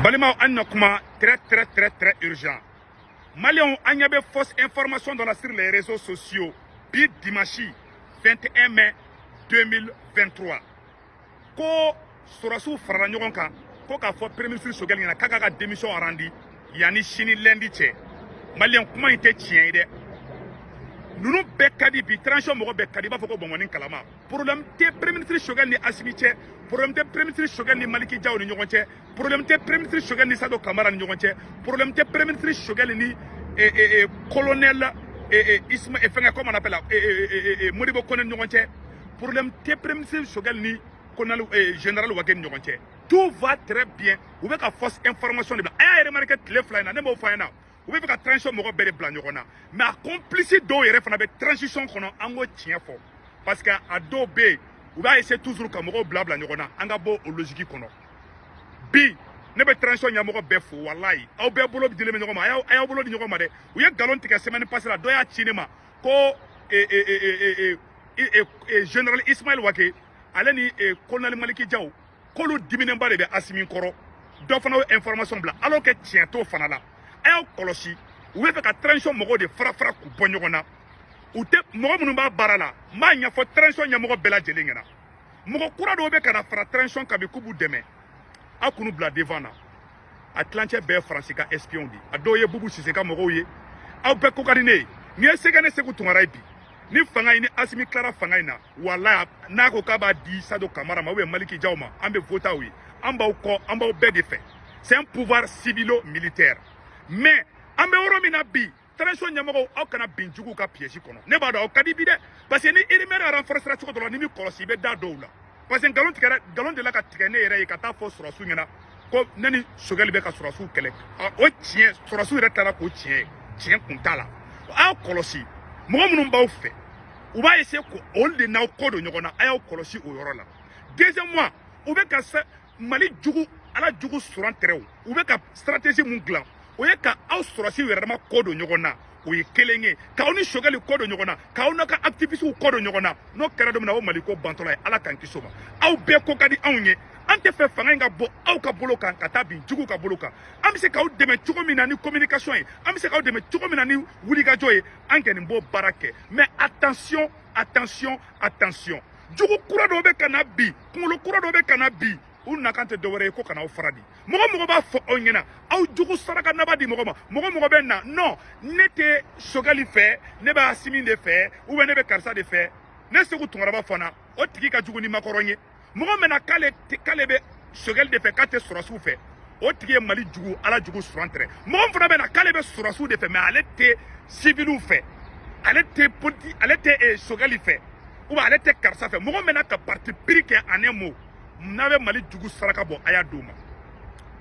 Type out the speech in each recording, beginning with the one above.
Balimaw, an na kuma très très très très urgent. Maliyɛnw, an ɲɛ bɛ fausse information dɔ la sur les réseaux sociaux bi dimanche 21 mai 2023, ko sɔrɔsiw farala ɲɔgɔn kan ko k'a fɔ premier ministre Choguel ɲɛna k'a k'a ka démission rendre yanni sini lundi cɛ. Maliyɛn, kuma in tɛ tiɲɛ ye dɛ. Ninnu bɛɛ ka di bi, transition mɔgɔ bɛɛ ka di, i b'a fɔ ko bɔnbɔnni kalama. Problème tɛ premier ministre Choguel ni Assimi cɛ, problème tɛ premier ministre Choguel ni Malick Diaw ni ɲɔgɔn cɛ, problème tɛ premier ministre Choguel ni Sadio Camara ni ɲɔgɔn cɛ, problème tɛ premier ministre Choguel ni colonel Isma fɛngɛ, comment on appelle, Modibo Kone ni ɲɔgɔn cɛ, problème tɛ premier ministre Choguel ni colonel général Wagué ni ɲɔgɔn cɛ. Tout va très bien. U bɛ ka fausse information de bila. A y'a remarqué tile 2 in na, ne m'o fɔ a ɲɛna, u bɛ fɛ ka transition mɔgɔ bɛɛ de bila ɲɔgɔn na, mais a complice dɔw yɛrɛ fana bɛ transition kɔnɔ. An k'o tiɲɛ fɔ, parce que a dɔw bɛ yen, u b'a essayer toujours ka mɔgɔw bila bila ɲɔgɔn na. An ka bɔ o logique kɔnɔ. Bi ne bɛ transition ɲɛmɔgɔ bɛɛ fo. Walayi, aw bɛɛ bolo dilen bɛ ɲɔgɔn ma. A y'aw bolo di ɲɔgɔn ma dɛ. U ye nkalon tigɛ semaine passée la, dɔ y'a ci ne ma ko général Ismaël Wagué, ale ni colonel Malick Diaw, k'olu diminenba de bɛ Assimi kɔrɔ. Dɔ fana y'o information bila, alors que tiɲɛ t'o fana la. A y'aw kɔlɔsi, u bɛ fɛ ka transition mɔgɔw de fara fara k'u bɔ ɲɔgɔn na. U tɛ mɔgɔ minnu b'a baara la, n b'a ɲɛfɔ transition ɲɛmɔgɔ bɛɛ lajɛlen ɲɛna. Mɔgɔ kura dɔw bɛ ka na fara transition kan bi k'u b'u dɛmɛ, aw k'u bila devant na. A tilancɛ bɛɛ ye Faransi ka espion de, a dɔw ye Boubou Cissé ka mɔgɔw ye. Aw bɛɛ ko ka di ne ye. N'i ye se kɛ ne Sékou Tounkara ye bi, ni fanga in ni Assimi tilara fanga in na, walayi, n'a ko k'a b'a di Sadio Camara ma ou bien Malick Diaw ma, an bɛ voter aw ye, an b'aw kɔ, an b'aw bɛɛ de fɛ. C'est un pouvoir civilo-militaire. Mais an bɛ yɔrɔ min na bi, transition ɲɛmɔgɔw, aw kana bin juguw ka piège kɔnɔ. Ne b'a dɔn aw ka di bi dɛ, parce que ni rumeur renforcera cogo dɔ la, ni mi kɔlɔsi, i bɛ da dɔw la, parce que nkalon tigɛra, nkalon delila ka tigɛ ne yɛrɛ ye ka taa fɔ sɔrɔsiw ɲɛna ko ne ni Choguel bɛ ka sɔrɔsiw kɛlɛ. O tiɲɛ, sɔrɔsiw yɛrɛ taara k'o tiɲɛ, tiɲɛ kun t'a la. Aw kɔlɔsi, mɔgɔ minnu b'aw fɛ, u b'a essayer ko olu de n'aw kɔ don ɲɔgɔn na. A y'aw kɔlɔsi o yɔrɔ la. Deuxièmement, u bɛ ka Mali jugu, ala jugu suran tɛrɛw, u bɛ ka stratégie mun dilan, o ye ka aw sɔrɔsiw yɛrɛ dama kɔ don ɲɔgɔn na. O ye kelen ye, k'aw ni Choguel kɔ don ɲɔgɔn na, k'aw n'aw ka activistes kɔ don ɲɔgɔn na. N'o kɛra don min na, o Mali ko bantɔla ye. Ala k'an kisi o ma. Aw bɛɛ ko ka di anw ye. An tɛ fɛ fanga in ka bɔ aw ka bolo kan ka taa bin juguw ka bolo kan. An bɛ se k'aw dɛmɛ cogo min na ni communication ye, an bɛ se k'aw dɛmɛ cogo min na ni wulikajɔ ye, an kɔni b'o baara kɛ. Mais attention, attention, attention, jugu kura dɔw bɛ ka na bi, kunkolo kura dɔw bɛ ka na bi. U nakan tɛ dɔwɛrɛ ye ko kana aw fara di. Mɔgɔ mɔgɔ b'a fɔ aw ɲɛna, aw jugu saraka naba di mɔgɔ ma. Mɔgɔ mɔgɔ bɛ na, non, ne tɛ Choguel fɛ, ne bɛ Assimi de fɛ, ou bien ne bɛ karisa de fɛ. Ne Sékou Tounkara b'a fɔ na, o tigi ka jugu ni Macron ye. Mɔgɔ min na k'ale bɛ Choguel de fɛ, k'a tɛ sɔrɔsiw fɛ, o tigi ye Mali jugu, ala jugu suran tɛrɛ. Mɔgɔ min fana bɛ na k'ale bɛ sɔrɔsiw de fɛ, mais ale tɛ civiliw fɛ, ale tɛ politi, ale tɛ Choguel fɛ, ou bien ale tɛ karisa fɛ, mɔgɔ min na ka parti pris kɛ, en un mot, n'a bɛ Mali jugu saraka bɔ, a y'a d'o ma.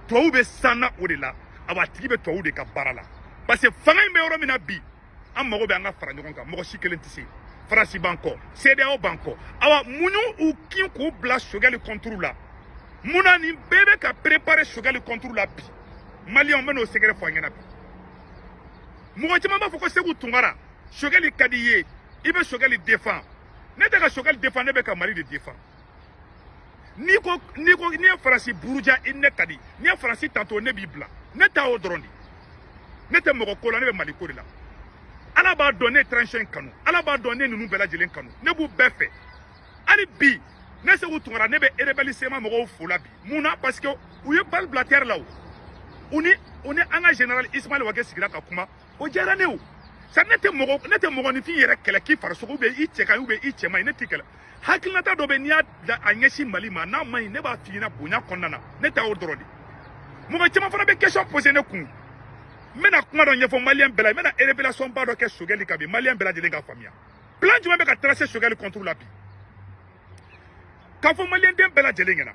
Tubabu bɛ san na o de la. Awa, a tigi bɛ tubabu de ka baara la, parce que fanga in bɛ yɔrɔ min na bi, an mago bɛ an ka fara ɲɔgɔn kan. Mɔgɔ si kelen tɛ se. Faransi b'an kɔ, CEDEAO b'an kɔ. Awa, mun y'u kin k'u bila Choguel contre la? Mun na nin bɛɛ bɛ ka préparer Choguel contre la bi? Maliyɛnw, bɛ n'o secret fɔ an ɲɛna bi. Mɔgɔ caman b'a fɔ ko Sékou Tounkara, Choguel ka di i ye, i bɛ Choguel défend. Ne tɛ ka Choguel défend, ne bɛ ka Mali de défend. N'i ko n'i ye Faransi buruja, i ne ka di. N'i ye Faransi tanto, ne b'i bila. Ne ta o dɔrɔn de. Ne tɛ mɔgɔ ko la, ne bɛ Mali ko de la. Ala b'a dɔn ne ye transition in kanu, Ala b'a dɔn ne ninnu bɛɛ lajɛlen kanu, ne b'u bɛɛ fɛ. Hali bi, ne Sékou Tounkara, ne bɛ rebelle CMA mɔgɔw fo la bi. Mun na? Parce que u ye balle bila terre la. O u ni an ka général Ismaël Wagué sigira ka kuma, o diyara ne. O sa, ne tɛ mɔgɔ, ne tɛ mɔgɔninfin yɛrɛ kɛlɛ k'i farisogo, ou bien i cɛ ka ɲi, ou bien i cɛ man ɲi, ne t'i kɛlɛ. Hakilinata dɔ bɛ, n'i y'a a ɲɛsin Mali ma, n'a man ɲi, ne b'a f'i ɲɛna bonya kɔnɔna na. Ne ta o dɔrɔn de. Mɔgɔ caman fana bɛ question poser ne kun. N bɛna kuma dɔ ɲɛfɔ maliyɛn bɛɛ la. N bɛna révélation ba dɔ kɛ Choguel kan bi, maliyɛn bɛɛ lajɛlen ka faamuya. Plan jumɛn bɛ ka tracer Choguel contre la bi? K'a fɔ maliyɛn den bɛɛ lajɛlen ɲɛna,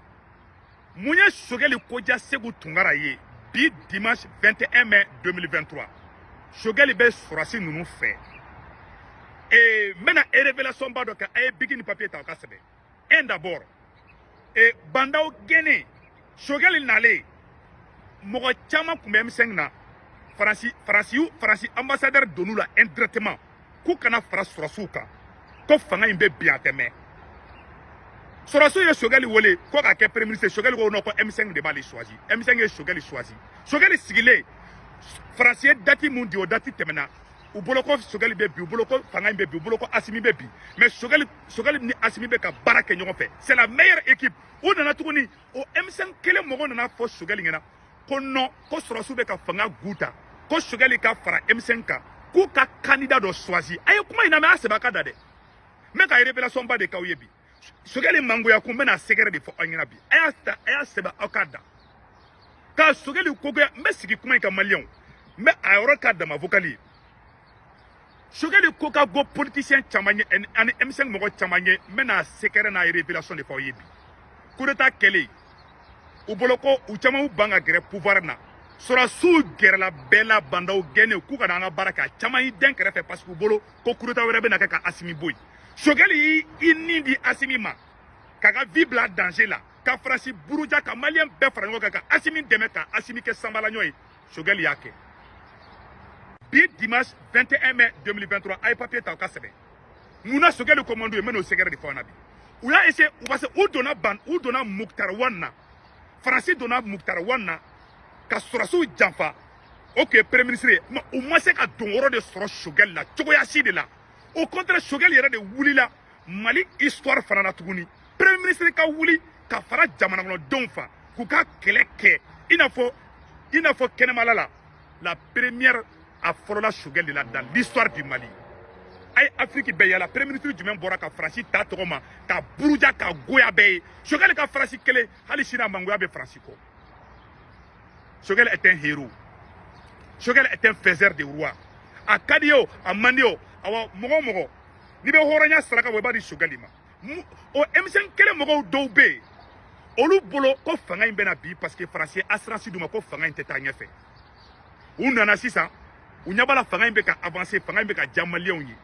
mun ye Choguel koja Sékou Tounkara ye bi dimanche 21 mai 2023? Choguel bɛ sɔrɔsi ninnu fɛ. Ee, n bɛna révélation ba dɔ kɛ. A ye bic ni papier ta, aw ka sɛbɛn. Un, d'abord, ee, Bah N'Daw gɛnnen, Choguel nalen, mɔgɔ caman tun bɛ M5 na. Faransi ambassadeur donn'u la indirectement k'u kana fara sɔrɔsiw kan, ko fanga in bɛ bin, a tɛ mɛn. Sɔrɔsiw ye Choguel wele ko k'a kɛ premier ministre. Choguel ko non, ko M5 de b'ale choisi. M5 ye Choguel choisi. Choguel sigilen, Faransi ye date mun di, o date tɛmɛna. U bolo ko Choguel bɛ bi, u bolo ko fanga in bɛ bi, u bolo ko Assimi bɛ bi. Mais Choguel ni Assimi bɛ ka baara kɛ ɲɔgɔn fɛ, c'est la meilleure équipe. U nana tuguni, o M5 kelen mɔgɔw nana fɔ Choguel ɲɛna ko non, ko sɔrɔsiw bɛ ka fanga gu ta, ko Choguel ka fara M5 kan, k'u ka candidat dɔ choisi. A ye kuma in lamɛn, a sɛbɛn a ka da dɛ. N bɛ ka révélation ba de k'aw ye bi. Choguel mangoya kun, n bɛna secret de fɔ aw ɲɛna bi. A y'a ta, a y'a sɛbɛn, aw k'a da ka Choguel kogoya. N bɛ sigi kuma in kan, maliyɛnw, n bɛ a yɔrɔ k'a dama vocal ye. Choguel ko ka go politicien caman ye ani M5 mɔgɔ caman ye. N bɛna secret n'a révélation de fɔ aw ye bi. Coup d'état kɛlen, u bolo ko u caman y'u ban ka gɛrɛ pouvoir na. Sɔrɔsiw gɛrɛla bɛɛ la, bandaw gɛnnen k'u ka na an ka baara kɛ. A caman y'i den kɛrɛfɛ parce que u bolo ko coup d'état wɛrɛ bɛna kɛ ka Assimi bɔ yen. Choguel y'i i nin di Assimi ma, k'a ka vie bila danger la, ka Faransi buruja, ka maliyɛn bɛɛ fara ɲɔgɔn kan ka Assimi dɛmɛ, ka Assimi kɛ sanbalaɲɔ ye. Choguel y'a kɛ. Bi dimanche 21 mai 2023, a ye papier ta, o ka sɛbɛn. Munna Choguel commando ye? N bɛ n'o secret de fɔ aw ɲɛna bi. U y'a essayé, parce que u donna ban, u donna Moctar Ouane na. Faransi donna Moctar Ouane na ka sɔrɔsiw janfa, o tun ye premier ministre ye. Mais u ma se ka don yɔrɔ de sɔrɔ Choguel la cogoya si de la. Au contraire, Choguel yɛrɛ de wulila Mali histoire fana na tuguni. Premier ministre ka wuli ka fara jamana kɔnɔdenw fa k'u ka kɛlɛ kɛ, i n'a fɔ kɛnɛmala la, la première, a fɔlɔla Choguel de la dans l'histoire du Mali. A ye Afiriki bɛɛ yala, premier ministre jumɛn bɔra ka Faransi ta tɔgɔ ma ka buruja ka goya bɛɛ ye? Choguel ka Faransi kelen, hali sini a mangoya bɛ Faransi kɔ. Choguel est un héros. Choguel est un faiseur de roi. A ka di ye o, a man di o, awa, mɔgɔ o mɔgɔ n'i bɛ hɔrɔnya saraka bɔ, i b'a di Choguel ma. O M5 kelen mɔgɔw dɔw bɛ yen, olu bolo ko fanga in bɛna bi parce que Faransi ye assurance d'u ma ko fanga in tɛ taa ɲɛfɛ. U nana sisan, u ɲɛ b'a la fanga in bɛ ka avancer, fanga in bɛ ka diya maliyɛnw ye.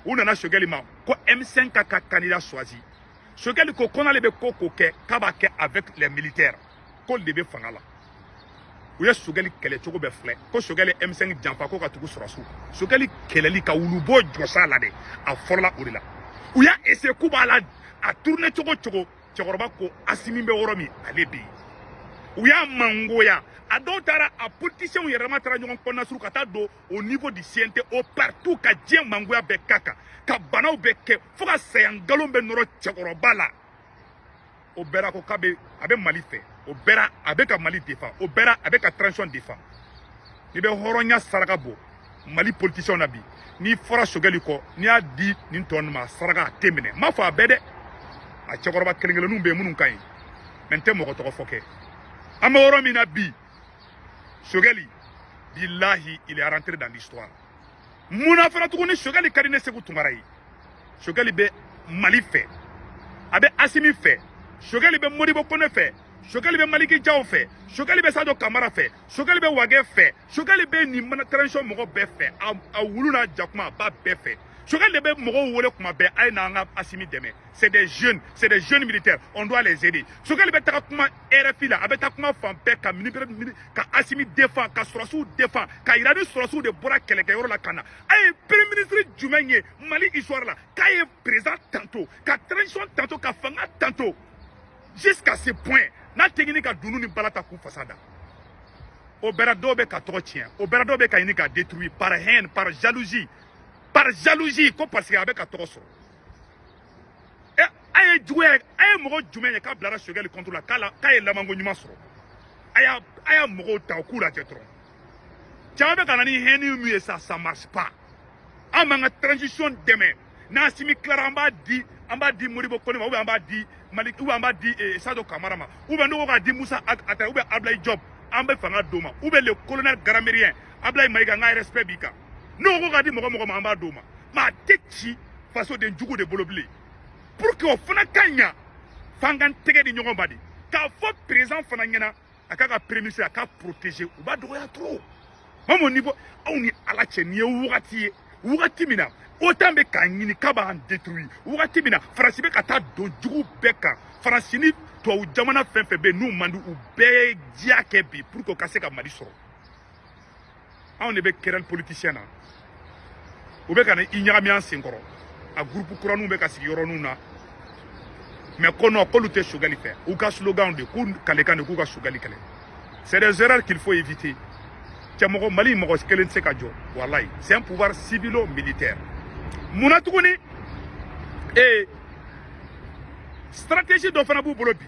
U nana Choguel ma ko M5 ka candidat choisi. Choguel ko ko n'ale bɛ ko ko kɛ, k'a b'a kɛ avec les militaires, k'olu de bɛ fanga la. U ye Choguel kɛlɛ cogo bɛɛ filɛ ko Choguel ye M5 janfa, ko ka tugu sɔrɔsiw. Choguel kɛlɛli ka wulubo jɔsa la dɛ, a fɔlɔla o de la. U y'a essayer k'u b'a la a tourner cogo cogo. Cɛkɔrɔba ko Assimi bɛ yɔrɔ min, ale bɛ yen. U y'a mangoya. A dɔw taara, a politiciens yɛrɛ ma taara ɲɔgɔn kɔnɔnasuru ka taa don au niveau du CNT, au partout, ka diɲɛ mangoya bɛɛ k'a kan, ka banaw bɛɛ kɛ, fo ka saya nkalon bɛ nɔrɔ cɛkɔrɔba la. O bɛɛ la, ko k'a bɛ, a bɛ Mali fɛ. O bɛɛ la, a bɛ ka Mali défend. O bɛɛ la, a bɛ ka transition défend. N'i bɛ hɔrɔnya saraka bɔ Mali politiciens na bi, n'i fɔra Choguel kɔ, n'i y'a di nin tɔ ninnu ma, saraka a tɛ minɛ. N m'a fɔ a bɛɛ dɛ, a cɛkɔrɔba kelen kelenninw bɛ yen minnu ka ɲi, mɛ n tɛ mɔgɔ tɔgɔ fɔ kɛ. An bɛ yɔrɔ min na bi, Choguel, bilahi, il est rentré dans l'histoire. Munna fana tuguni Choguel ka di ne Sékou Tounkara ye? Choguel bɛ Mali fɛ, a bɛ Assimi fɛ. Choguel bɛ Modibo Kone fɛ. Choguel bɛ Malick Diaw fɛ. Choguel bɛ Sadio Camara fɛ. Choguel bɛ Wagué fɛ. Choguel bɛ nin mana transition mɔgɔ bɛɛ fɛ. A wulu n'a jakuma, a b'a bɛɛ fɛ. Choguel de bɛ mɔgɔw wele kuma bɛɛ: a ye n'an ka Assimi dɛmɛ, c'est des jeunes, c'est des jeunes militaires, on doit les aider. Choguel bɛ taga kuma RFI la, a bɛ taa kuma fan bɛɛ ka mini ka Assimi défend, ka sɔrɔsiw défend, ka yira ni sɔrɔsiw de bɔra kɛlɛkɛyɔrɔ la ka na. A ye premier ministre jumɛn ye Mali histoire la k'a ye président tanto, ka transition tanto, ka fanga tanto jusqu'à ce point, n'a tɛ ɲini ka dunun ni bala ta k'u fasa da? O bɛɛ la, dɔw bɛ ka tɔgɔ tiɲɛ. O bɛɛ la, dɔw bɛ ka ɲini ka détruire par haine, par jalousie, par jalousie, ko parce que a bɛ ka tɔgɔ sɔrɔ. Ɛ, a ye juguya ye. A ye mɔgɔ jumɛn ye k'a bilara Choguel contre la, k'a ye labanko ɲuman sɔrɔ? A y'a mɔgɔw ta, u k'u lajɛ dɔrɔn. Caman bɛ ka na ni haine min ye, ça marche pas. An b'an ka transition dɛmɛ. N'Assimi tilara, an b'a di Modibo Kone ma, ou bien an b'a di Mali, ou bien an b'a di Sadio Camara ma, ou bien n'o ko k'a di Moussa Atara, ou bien Ablaye Diop, an bɛ fanga d'o ma, ou bien le colonel grammairien Ablaye Maïga, n ka respect b'i kan. N'o ko k'a di mɔgɔ mɔgɔ ma, an b'a d'o ma. Mais a tɛ ci fasoden jugu de bolo bilen. Pour que o fana ka ɲa, f'an k'an tɛgɛ di ɲɔgɔn ma de, k'a fɔ président fana ɲɛna, a k'a ka premier ministre, a k'a protéger. U b'a dɔgɔya trop. Ma mon niveau, aw ni Ala cɛ, nin ye wagati ye, wagati min na OTAN bɛ k'a ɲini k'a b'an détruire, wagati min na Faransi bɛ ka taa don jugu bɛɛ kan. Faransi ni tubabu jamana fɛn fɛn bɛ yen n'u man di, u bɛɛ ye diya kɛ bi pour que u ka se ka Mali sɔrɔ. Anw de bɛ querelle politicien na, u bɛ ka na i ɲagami an senkɔrɔ. A groupe kuraninw bɛ ka sigi yɔrɔninw na. Mais ko non, k'olu tɛ Choguel fɛ. U ka slogan de k'u kalekan de k'u ka Choguel kɛlɛ. C'est des erreurs qu'il faut éviter. Cɛ, mɔgɔ Mali mɔgɔ kelen tɛ se ka jɔ. Walayi, c'est un pouvoir civilo-militaire. Munna tuguni? Ee, stratégie dɔ fana b'u bolo bi,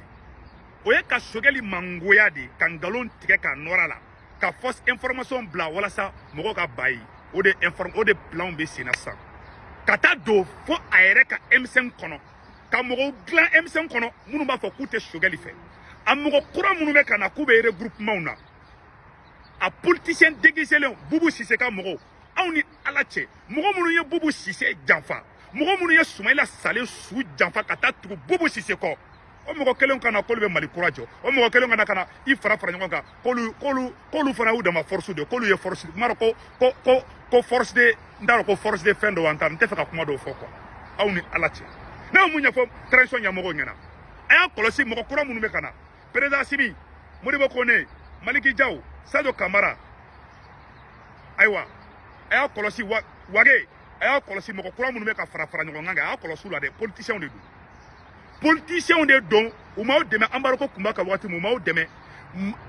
o ye ka Choguel mangoya de, ka nkalon tigɛ ka nɔrɔ a la, ka fausse information bila walasa mɔgɔw ka ba ye. O de inform o de plan bɛ sen na sisan, ka taa don fo a yɛrɛ ka M5 kɔnɔ, ka mɔgɔw dilan M5 kɔnɔ minnu b'a fɔ k'u tɛ Choguel fɛ. A mɔgɔ kura minnu bɛ ka na k'u bɛ regroupement na, a politicien déguisé lenw, Boubou Cissé ka mɔgɔw, aw ni Ala cɛ, mɔgɔ minnu ye Boubou Cissé janfa, mɔgɔ minnu ye Soumaïla Sale su janfa ka taa tugu Boubou Cissé kɔ, o mɔgɔ kelen ka na k'olu bɛ Mali kura jɔ, o mɔgɔ kelen ka na ka na i fara fara ɲɔgɔn kan k'olu fana y'u dama force de, k'olu ye force, n b'a dɔn ko force de, n t'a dɔn ko force de fɛn dɔ wa, n t'a dɔn, n tɛ fɛ ka kuma dɔw fɔ quoi. Aw ni Ala cɛ, ne ye mun ɲɛfɔ transition ɲɛmɔgɔw ɲɛna? A y'a kɔlɔsi mɔgɔ kura minnu bɛ ka na, président Assimi, Modibo Kone, Maliki Diaw, Sadio Kamara, ayiwa, a y'a kɔlɔsi wa Wage, a y'a kɔlɔsi mɔgɔ kura minnu bɛ ka fara fara ɲɔgɔn kan, a y'a kɔlɔsi u la dɛ. Politiciens de don, politiciens de don. U m'aw dɛmɛ embargo kunba ka wagati min, u m'aw dɛmɛ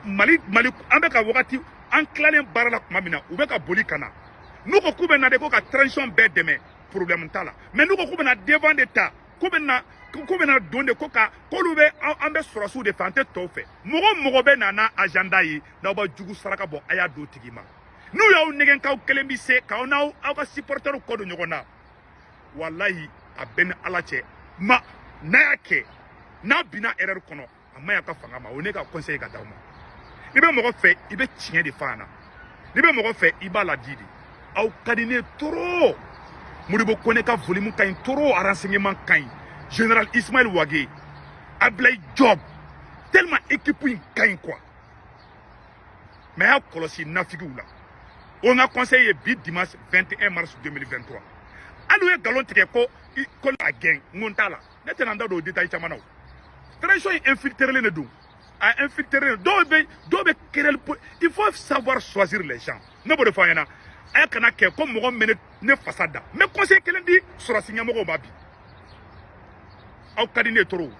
Mali. An bɛ ka wagati an tilalen baara la tuma min na, u bɛ ka boli ka na. N'u ko k'u bɛ na de ko ka transition bɛɛ dɛmɛ, problème t'a la. Mais n'u ko k'u bɛ na devant de ta, k'u bɛ na don de ko ka k'olu bɛ an bɛ sɔrɔsiw de fɛ, an tɛ tɔw fɛ. Mɔgɔ o mɔgɔ bɛ na n'a agenda ye, n'aw b'a jugu saraka bɔ, a y'a d'o tigi ma. N'u y'aw nɛgɛn k'aw kelen bɛ se k'aw n'aw aw ka supporters kɔ don ɲɔgɔn na, walayi, a bɛɛ ni Ala cɛ ma. N'a y'a kɛ, n'a binna erreur kɔnɔ, a ma ɲi a ka fanga ma. O ye ne ka conseil ka d'aw ma. N'i bɛ mɔgɔ fɛ, i bɛ tiɲɛ de f'a ɲɛna. N'i bɛ mɔgɔ fɛ, i b'a ladi de. Aw ka di ne ye trop. Modibo Kone ka volume ka ɲi trop, renseignement ka ɲi. Général Ismaël Wage, Ablaye Diop, tellement équipe in ka ɲi quoi. Mais a y'a kɔlɔsi nafigiw la. O n ka conseil ye bi, dimanche 21 mars 2023. Hali u ye nkalon tigɛ ko a gɛn, n ko n t'a la, ne tɛna n da don o détail caman na. O transition in infiltré de don, a infiltré dɔw bɛ querelle. Il faut savoir choisir les gens. Ne b'o de fɔ a ɲɛna, a kana kɛ ko mɔgɔ min bɛ ne fasa da. N bɛ conseil kelen di sɔrɔsi ɲɛmɔgɔw ma bi. Aw ka di ne ye trop.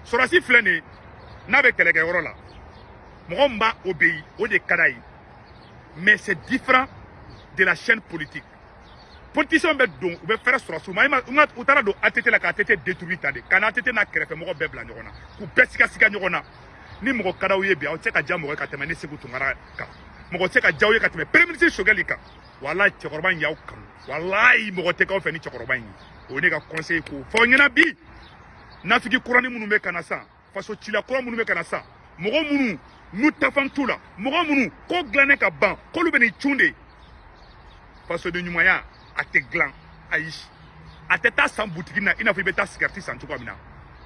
Sɔrɔsi filɛ nin ye, n'a bɛ kɛlɛkɛyɔrɔ la, mɔgɔ min b'a obéi, o de ka d'a ye. Mais c'est différent de la chaîne politique. Politiciens bɛ don, u bɛ fɛrɛ sɔrɔsiw ma. U taara don ATT la ka ATT détruire tan de, ka na ATT n'a kɛrɛfɛmɔgɔ bɛɛ bila ɲɔgɔn na, k'u bɛɛ sigasiga ɲɔgɔn na. Ni mɔgɔ ka d'aw ye bi, aw tɛ se ka diya mɔgɔ ye ka tɛmɛ ne Sékou Tounkara kan, mɔgɔ tɛ se ka diya aw ye ka tɛmɛ premier ministre Choguel kan. Walayi, cɛkɔrɔba in y'aw kanu. Walayi, mɔgɔ tɛ k'aw fɛ ni cɛkɔrɔba in ye. O ye ne ka conseil k'o fɔ aw ɲɛna bi. Nafigi kuranin minnu bɛ ka na sisan, faso cila kura minnu bɛ ka na sisan, mɔgɔ minnu n'u tafan t'u la, mɔgɔ minnu ko dilannen ka ban, k'olu bɛ nin cun de. Fasoden ɲumanya a tɛ dilan, ayi, a tɛ taa san butigi na i n'a fɔ i bɛ taa sigariti san cogoya min na.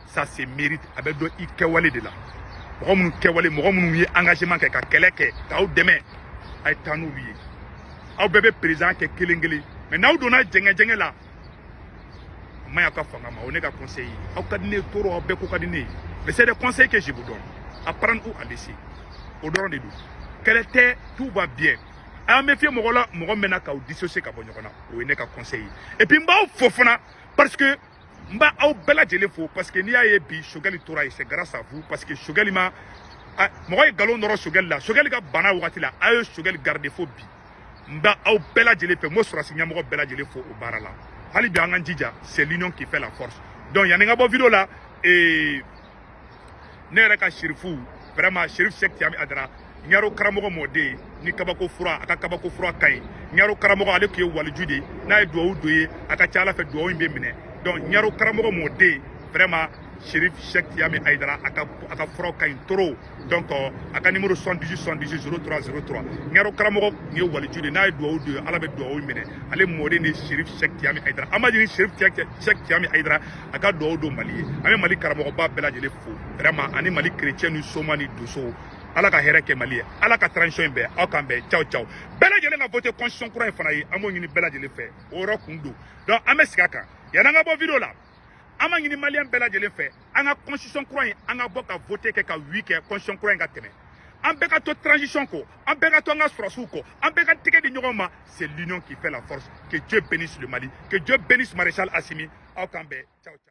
Ça se mérite, a bɛ dɔn i kɛwale de la. Mɔgɔ minnu kɛwale, mɔgɔ minnu ye engagement kɛ ka kɛlɛ kɛ k'aw dɛmɛ, a ye taa n'olu ye. Aw bɛɛ bɛ président kɛ kelen kelen, mais n'aw donna jɛngɛ jɛngɛ la, a ma ɲi aw ka fanga ma. O ye ne ka conseil ye. Aw ka di ne ye trop, aw bɛɛ ko ka di ne ye, mais c'est des conseils que je vous donne, à prendre ou à laisser. O dɔrɔn de don. Kɛlɛ tɛ, tout va bien. A y'an méfier mɔgɔ la, mɔgɔ min na k'aw dissocier ka bɔ ɲɔgɔn na. O ye ne ka conseil ye. Et puis n b'aw fo fana, parce que n b'a aw bɛɛ lajɛlen fo, parce que n'i y'a ye bi Choguel tora yen, c'est grâce à vous, parce que Choguel ma mɔgɔ ye nkalon nɔrɔ Choguel la. Choguel ka bana wagati la, a ye Choguel garder fo bi. N b'a aw bɛɛ lajɛlen fɛ, n b'o sɔrɔsi ɲɛmɔgɔ bɛɛ lajɛlen fo o baara la. Hali bi an k'an jija, c'est l'union qui fait la force. Donc yanni n ka bɔ vidéo la, ne yɛrɛ ka Sirifu, vraiment Chérif Cheick Tiami Adara, ɲaro karamɔgɔ mɔden ni kabako fura, a ka kabako fura ka ɲi. Ɲaro karamɔgɔ, ale tun ye waliju de ye. N'a ye duwawu don ye, a ka ca Ala fɛ duwawu in bɛ minɛ. Donc ɲaro karamɔgɔ mɔden, vraiment Chérif Cheick Tiami Aïdara, a ka furaw ka ɲi trop. Donc a ka numéro 78 78 03 03. Ɲaro karamɔgɔ tun ye waliju de ye, n'a ye duwawu don ye, Ala bɛ duwawu minɛ. Ale mɔden de ye Chérif Cheick Tiami Aïdara. An b'a ɲini Chérif Cheick Tiami Aïdara, a ka duwawu don Mali ye. An bɛ Mali karamɔgɔba bɛɛ lajɛlen fo vraiment, ani Mali chrétien ni soma ni donso. Ala ka hɛrɛ kɛ Mali ye, Ala ka transition in bɛn. Aw k'an bɛn. Ciao ciao. Bɛɛ lajɛlen ka voter constitution kura in fana ye, an b'o ɲini bɛɛ lajɛlen fɛ. O yɔrɔ kun don. Donc an bɛ segin a kan yan'an ka bɔ vidéo la. An b'a ɲini maliyɛn bɛɛ lajɛlen fɛ, an ka constitution kura in, an ka bɔ ka voter kɛ, ka oui kɛ, constitution kura in ka tɛmɛ. An bɛɛ ka to transition kɔ, an bɛɛ ka to an ka sɔrɔsiw kɔ, an bɛɛ ka tɛgɛ di ɲɔgɔn ma. C'est l'union qui fait la force. Que Dieu bénisse le Mali, que Dieu bénisse maréchal Assimi. Aw k'an bɛn. Ciao ciao.